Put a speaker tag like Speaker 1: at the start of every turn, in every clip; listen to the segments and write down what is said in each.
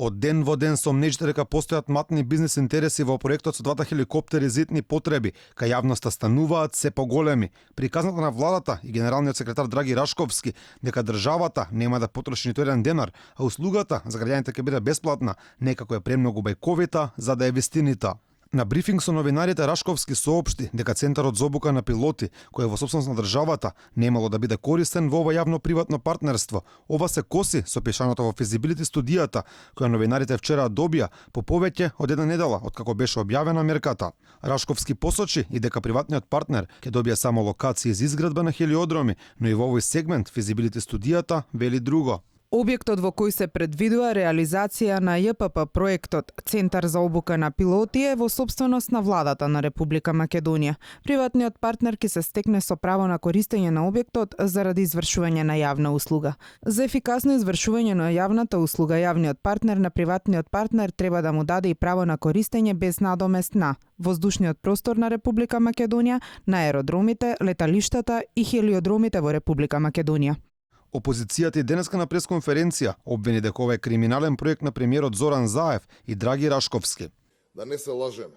Speaker 1: Од ден во ден сомнечите дека постојат матни бизнис интереси во проектот со двата хеликоптери за итни потреби, кај јавноста стануваат се поголеми. Приказната на владата и генералниот секретар Драги Рашковски дека државата нема да потроши ниту еден денар, а услугата за граѓаните ќе биде бесплатна, некако е премногу бајковита за да е вистинита. На брифинг со новинарите Рашковски соопшти дека Центарот за обука на пилоти, кој е во собственост на државата, немало да биде користен во ова јавно-приватно партнерство. Ова се коси со пишаното во Feasibility студијата, која новинарите вчера добија по повеќе од една недела откако беше објавена мерката. Рашковски посочи и дека приватниот партнер ќе добие само локации за изградба на хелиодроми, но и во овој сегмент Feasibility студијата вели друго.
Speaker 2: Објектот во кој се предвидува реализација на ЈПП проектот Центар за обука на пилоти е во собственост на владата на Република Македонија. Приватниот партнер ќе се стекне со право на користење на објектот заради извршување на јавна услуга. За ефикасно извршување на јавната услуга, јавниот партнер на приватниот партнер треба да му даде и право на користење без надомест на воздушниот простор на Република Македонија, на аеродромите, леталиштата и хелиодромите во Република Македонија.
Speaker 1: Опозицијата и денеска на пресконференција обвини дека ова е криминален проект на премиерот Зоран Заев и Драги Рашковски.
Speaker 3: Да не се лажеме.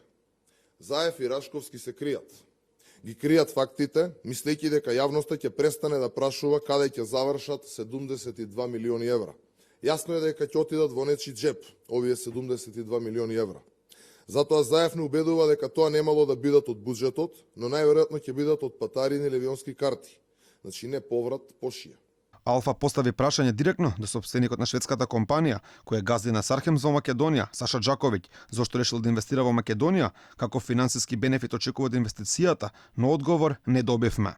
Speaker 3: Заев и Рашковски се кријат. Ги кријат фактите, мислејќи дека јавноста ќе престане да прашува каде ќе завршат 72 милиони евра. Јасно е дека ќе отидат во нечи джеп овие 72 милиони евра. Затоа Заев не убедува дека тоа немало да бидат од буџетот, но најверојатно ќе бидат од патарини левионски карти. Значи не поврат, пошија.
Speaker 1: Алфа постави прашање директно до собственикот на шведската компанија, која е газди на Сархемс во Македонија, Саша Џаковиќ, зошто решил да инвестира во Македонија, како финансиски бенефит очекува од инвестицијата, но одговор не добивме.